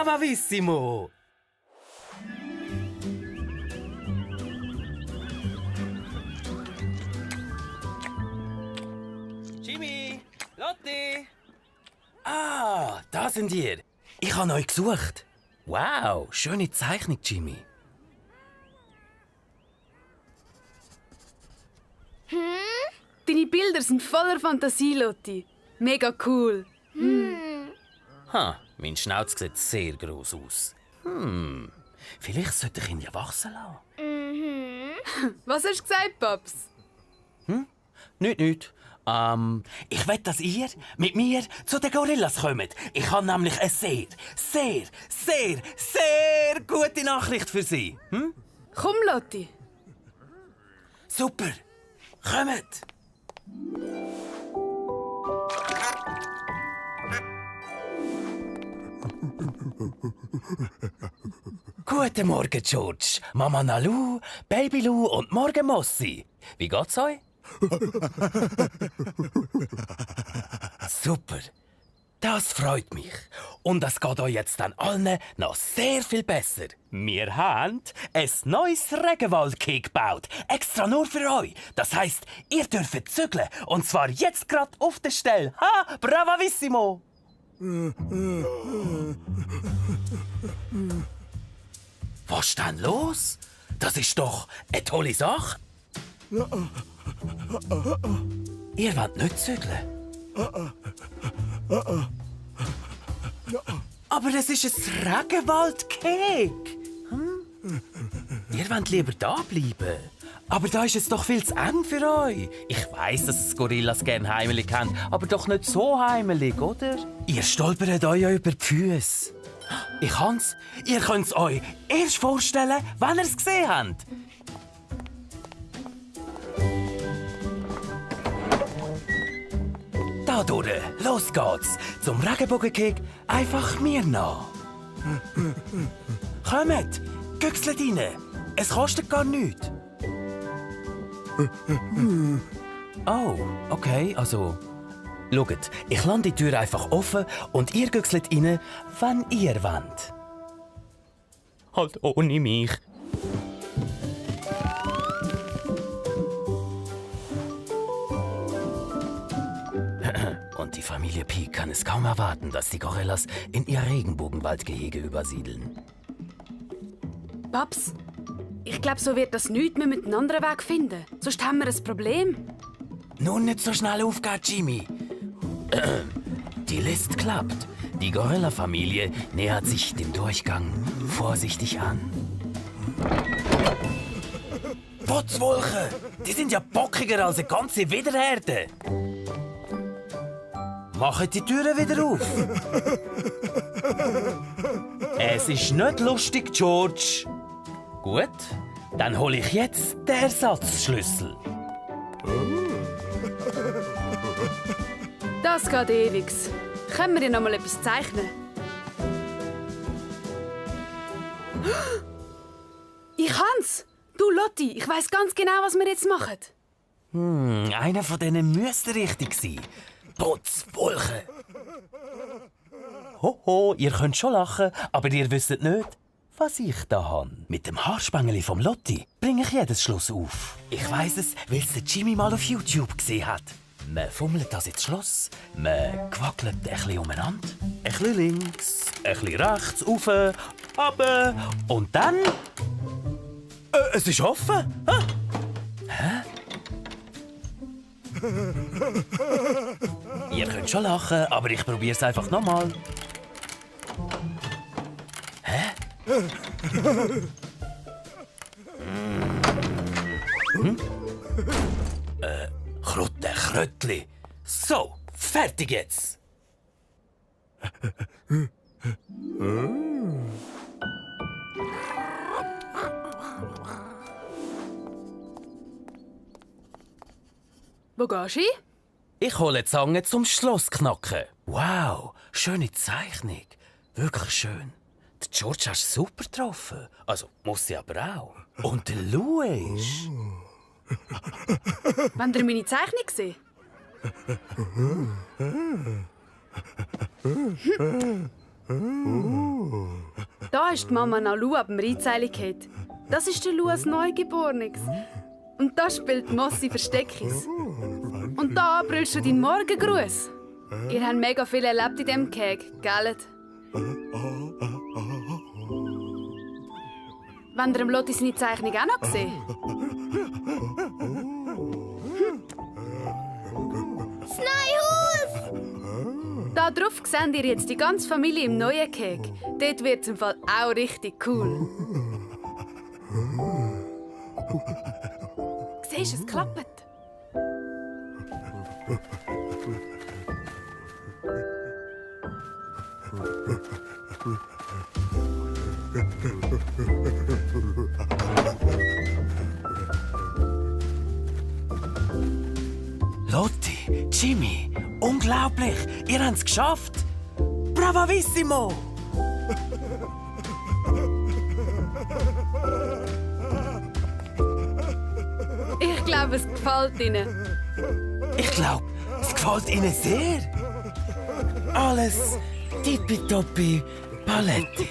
Bravissimo! Jimmy! Lotti! Ah, da sind ihr. Ich habe euch gesucht. Wow, schöne Zeichnung, Jimmy. Deine Bilder sind voller Fantasie, Lotti. Mega cool. Mein Schnauz sieht sehr gross aus. Vielleicht sollte ich ihn ja wachsen lassen. Was hast du gesagt, Paps? Nicht. Ich will, dass ihr mit mir zu den Gorillas kommt. Ich habe nämlich eine sehr, sehr, sehr, sehr gute Nachricht für Sie. Komm, Lotti. Super. Kommt. Guten Morgen, George. Mama Nalu, Baby Lu und Morgen Mossi. Wie geht's euch? Super. Das freut mich. Und es geht euch jetzt dann allen noch sehr viel besser. Wir haben ein neues Regenwald-Cake gebaut. Extra nur für euch. Das heisst, ihr dürft zügeln. Und zwar jetzt gerade auf der Stelle. Ha! Bravissimo! Was ist denn los? Das ist doch eine tolle Sache. Ihr wollt nicht zügeln? Aber es ist ein Regenwald-Cake. Ihr wollt lieber da bleiben. Aber da ist es doch viel zu eng für euch. Ich weiss, dass es Gorillas gerne heimelig haben, aber doch nicht so heimelig, oder? Ihr stolpert euch ja über die Füße. Ich kann's. Ihr könnt's euch erst vorstellen, wenn ihr es gesehen habt. Dadurch, los geht's. Zum Regenbogencake einfach mir nach. Kommt, güchselt rein. Es kostet gar nichts. Oh, okay, also... Schaut, ich lasse die Tür einfach offen und ihr güchselt rein, wenn ihr wollt. Halt ohne mich. Und die Familie Pi kann es kaum erwarten, dass die Gorillas in ihr Regenbogenwaldgehege übersiedeln. Paps, ich glaube, so wird das nichts mehr mit einem anderen Weg finden. Sonst haben wir ein Problem. Nun nicht so schnell aufgehen, Jimmy. Die List klappt. Die Gorilla-Familie nähert sich dem Durchgang vorsichtig an. Potzwolke! Die sind ja bockiger als eine ganze Widerherde. Macht die Türen wieder auf. Es ist nicht lustig, George. Gut, dann hole ich jetzt den Ersatzschlüssel. Das geht ewig. Können wir dir noch mal etwas zeichnen? Ich kann's! Du, Lotti, ich weiss ganz genau, was wir jetzt machen. Einer von denen müsste richtig sein. Potzwolke! Hoho, ihr könnt schon lachen, aber ihr wisst nicht, was ich da habe. Mit dem Haarspengeli vom Lotti bringe ich jedes Schloss auf. Ich weiss es, weil es der Jimmy mal auf YouTube gesehen hat. Man fummelt das ins Schloss, man quackelt ein bisschen umeinander. Ein bisschen links, ein bisschen rechts, rauf, runter und dann... es ist offen! Hä? Ihr könnt schon lachen, aber ich probiere es einfach nochmal. Hä? Kröttli. So, fertig jetzt. Wo gehst du hin? Ich hole die Zange zum Schlossknacken. Wow, schöne Zeichnung. Wirklich schön. Der George hast du super getroffen. Also, muss sie aber auch. Und der Louis. Wollt ihr meine Zeichnung sehen? Da ist die Mama Nalu ab dem Reitseil gefallen. Das ist der Luas Neugeborenes. Und da spielt Mossi Versteckis. Und da brüllst du deinen Morgengruß. Ihr habt mega viel erlebt in diesem Keg, gell? Wenn ihr dem Lotti seine Zeichnung auch noch gesehen? Sneihaus! Da drauf seht ihr jetzt die ganze Familie im neuen Keg. Dort wird es im Fall auch richtig cool. Siehst du, es klappt. Lotti, Jimmy, unglaublich! Ihr habt es geschafft! Bravissimo! Ich glaube, es gefällt Ihnen. Ich glaube, es gefällt Ihnen sehr. Alles tippitoppi Paletti.